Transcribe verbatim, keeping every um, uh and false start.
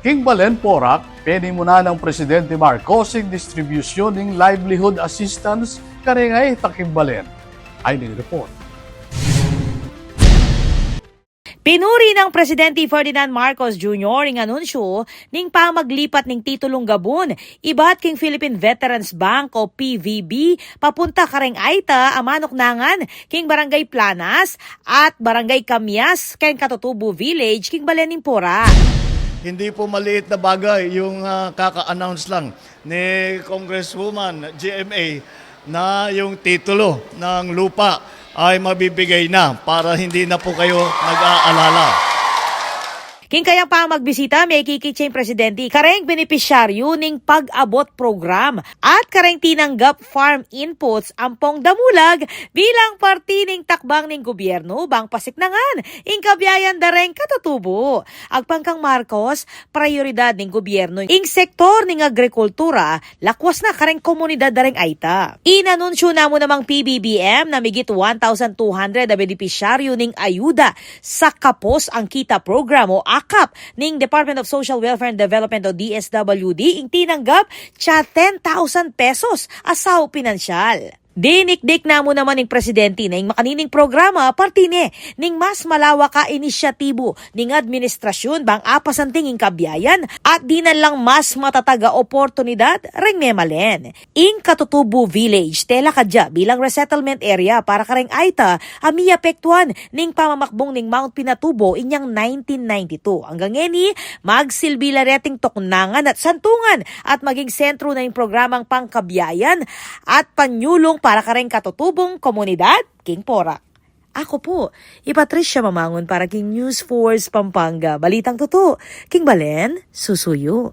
King balen Porac, penimunan nang Presidente Marcos ing distribusyun ning livelihood assistance kareng Aita king balen. Ay ning report. Pinuri nang Presidente Ferdinand Marcos Junior ing anunsyu ning pamaglipat ning titulung gabun ibat king Philippine Veterans Bank o P V B papunta kareng Aita a manuknangan king Barangay Planas at Barangay Kamias king Katutubo Village king balen ning Porac. Hindi po maliit na bagay yung, ah, kaka-announce lang ni Congresswoman G M A na yung titulo ng lupa ay mabibigay na para hindi na po kayo nag-aalala. King kayang pamagbisita, mekikit ya ing Presidente kareng benepisyaryu ning Pag-abot Program at kareng tinanggap farm inputs ampong damulag bilang parti ning takbang ning gubyernu bang pasiknangan ing kabiayan da reng katutubo. Agpang kang Marcos, prayoridad ning gubyernu ing sektor ning agrikultura, lakwas na kareng komunidad da reng Aita. Inanunsyu na mu namang P B B M na migit one thousand two hundred a benepisyaryu ning ayuda sa Kapos ang Kita Program o akap ning Department of Social Welfare and Development o D S W D ing tinanggap tsa ten thousand pesos a saup pinansyal. Dinikdik na mu naman ning Presidente na ing makanining programa parti ne ning mas malawak a inisyatibu ning administrasyun bang apasanting ing kabiayan at dinan lang mas matatag a oportunidad reng memalen. Ing Katutubo Village, tela kadya bilang resettlement area para kareng Aita a miapektuan ning pamamakbung ning Mount Pinatubo inyang nineteen ninety-two. Anggang ngeni, magsilbi la reting tuknangan at santungan at maging sentru na ing programang pangkabiayan at panyulung para kareng katutubung komunidad king Porac. Ako pu, i Patricia Mamangun para king News Force Pampanga. Balitang tutu, king balen, susuyu.